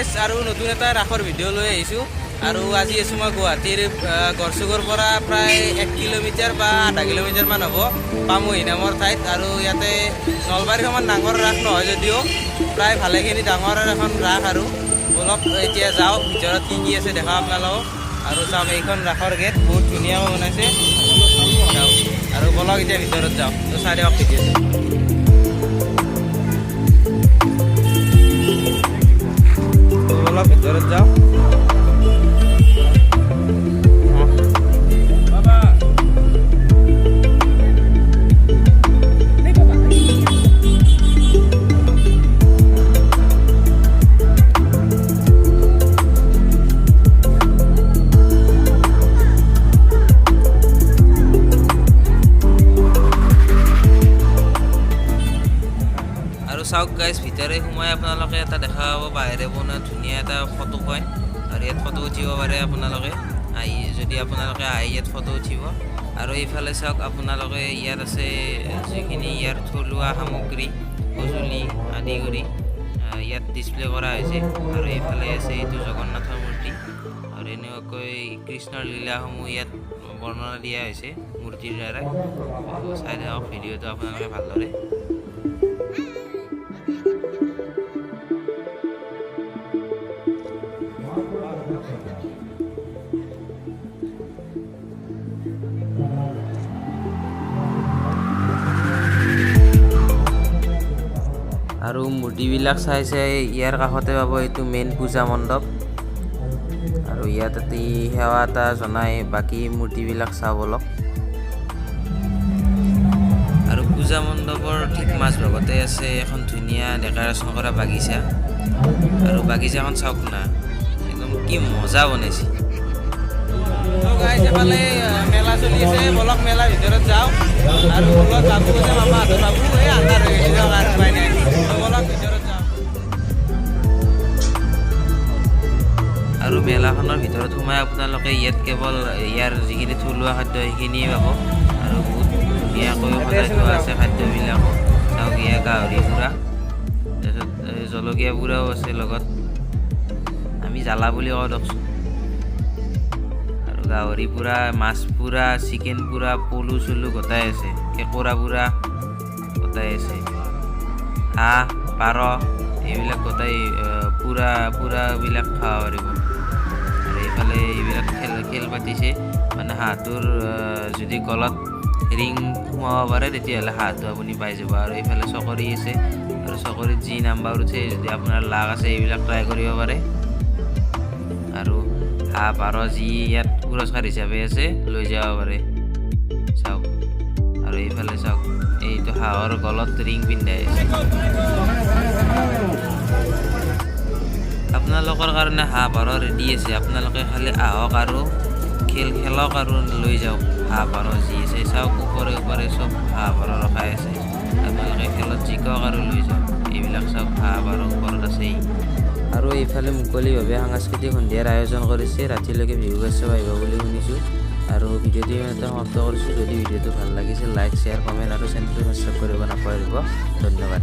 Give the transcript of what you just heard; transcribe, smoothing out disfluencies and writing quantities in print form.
Guys, আৰু নতুন এটা ৰাসৰ ভিডিঅ' লৈ আহিছোঁ। আৰু আজি আছোঁ মই গুৱাহাটীৰ গড়চুকৰ পৰা প্ৰায় 1 কিলোমিটাৰ বা আধা কিলোমিটাৰমান হ'ব পামুহি নামৰ ঠাইত। আৰু ইয়াতে নলবাৰীৰ সমান ডাঙৰ ৰাস নহয় যদিও প্ৰায় ভালেখিনি ডাঙৰ এখন ৰাস। আৰু ব'লক, এতিয়া যাওঁ, ভিতৰত কি কি আছে দেখাওঁ আপোনালোকক। আৰু চাওক, এইখন ৰাসৰ গেট বহুত ধুনীয়াকৈ বনাইছে। যাওক আৰু ব'লক, এতিয়া ভিতৰত যাওঁ। তো চাই দিয়ক ভিডিঅ'টো। তো ব'লক, ভিতৰত যাওঁ। আৰু চাওক গাইজ, ভিতৰে সোমাই আপোনালোকে এটা দেখা পাব বাহিৰে বনোৱা ধুনীয়া এটা ফটো পইণ্ট। আৰু ইয়াত ফটো উঠিব পাৰে আপোনালোকে আহি, যদি আপোনালোকে আহি ইয়াত ফটো উঠিব। আৰু এইফালে চাওক আপোনালোকে, ইয়াত আছে যিখিনি ইয়াৰ থলুৱা সামগ্ৰী, সঁজুলি আদি কৰি ইয়াত ডিছপ্লে কৰা হৈছে। আৰু এইফালে আছে এইটো জগন্নাথৰ মূৰ্তি। আৰু এনেকুৱাকৈ কৃষ্ণৰ লীলাসমূহ ইয়াত বৰ্ণনা দিয়া হৈছে মূৰ্তিৰ দ্বাৰাই। চাই থাকক ভিডিঅ'টো আপোনালোকে ভালদৰে। আৰু মূৰ্তিবিলাক চাই চাই ইয়াৰ কাষতে পাব এইটো মেইন পূজা মণ্ডপ। আৰু ইয়াত এটি সেৱা এটা জনাই বাকী মূৰ্তিবিলাক চাওঁ ব'লক। আৰু পূজা মণ্ডপৰ ঠিক মাজভাগতে আছে এখন ধুনীয়া ডেক'ৰেশ্যন কৰা বাগিচা। আৰু বাগিচাখন চাওক না, একদম কি মজা বনাইছে। গাইজ, এফালে মেলা চলি আছে। বলক, মেলাৰ ভিতৰত যাওঁ। আৰু বলক, বাবু আছে, মামাহঁতৰ বাবু। এই আন্ধাৰ হৈ গৈছে, যাওক আৰু উপায় নাই। তো বলক, ভিতৰত যাওঁ। আৰু মেলাখনৰ ভিতৰত সোমাই আপোনালোকে ইয়াত কেৱল ইয়াৰ যিখিনি থলুৱা খাদ্য, সেইখিনিয়ে পাব। আৰু বহুত ধুনীয়াকৈ সজাই থোৱা আছে খাদ্যবিলাকো। চাওক, ইয়াৰ গাহৰি পোৰা, তাৰপিছত এই জলকীয়া পোৰাও আছে লগত। আমি জ্বালা বুলি কওঁ দিয়কচোন। আৰু গাহৰি পোৰা, মাছ পোৰা, চিকেন পোৰা, পলু চলু গোটাই আছে, কেঁকোৰা পোৰা গোটাই আছে, হাঁহ, পাৰ এইবিলাক গোটাই পোৰা পোৰাবিলাক খাব পাৰিব। আৰু এইফালে এইবিলাক খেল খেল পাতিছে, মানে হাঁহটোৰ যদি গলত ৰিং সোমাব পাৰে, তেতিয়াহ'লে হাঁহটো আপুনি পাই যাব। আৰু এইফালে চকৰি আছে। আৰু চকৰিত যি নাম্বাৰ উঠে, যদি আপোনাৰ লাক আছে, এইবিলাক ট্ৰাই কৰিব পাৰে। আৰু হাঁহ, পাৰ যি ইয়াত পুৰস্কাৰ হিচাপে আছে, লৈ যাব পাৰে। চাওক, আৰু এইফালে চাওক, এইটো হাঁহৰ গলত ৰিং পিন্ধাই আছে। আপোনালোকৰ কাৰণে হাঁহ, পাৰ ৰেডি আছে। আপোনালোকে খালি আহক আৰু খেল খেলক আৰু লৈ যাওক হাঁহ, পাৰ যি আছে। চাওক, ওপৰে ওপৰে চব হাঁহ, পাৰ ৰখাই আছে। আপোনালোকে খেলত জিকক আৰু লৈ যাওক। এইবিলাক চাওক, হাঁহ, পাৰ ওপৰত আছেই। আৰু এইফালে মুকলিভাৱে সাংস্কৃতিক সন্ধিয়াৰ আয়োজন কৰিছে। ৰাতিলৈকে বিহু উৎসৱ আহিব বুলি শুনিছোঁ। আৰু ভিডিঅ'টো ইমানতে সমাপ্ত কৰিছোঁ। যদি ভিডিঅ'টো ভাল লাগিছে, লাইক, শ্বেয়াৰ, কমেণ্ট আৰু চেনেলটো ছাবস্ক্ৰাইব কৰিব নাপাহৰিব। ধন্যবাদ।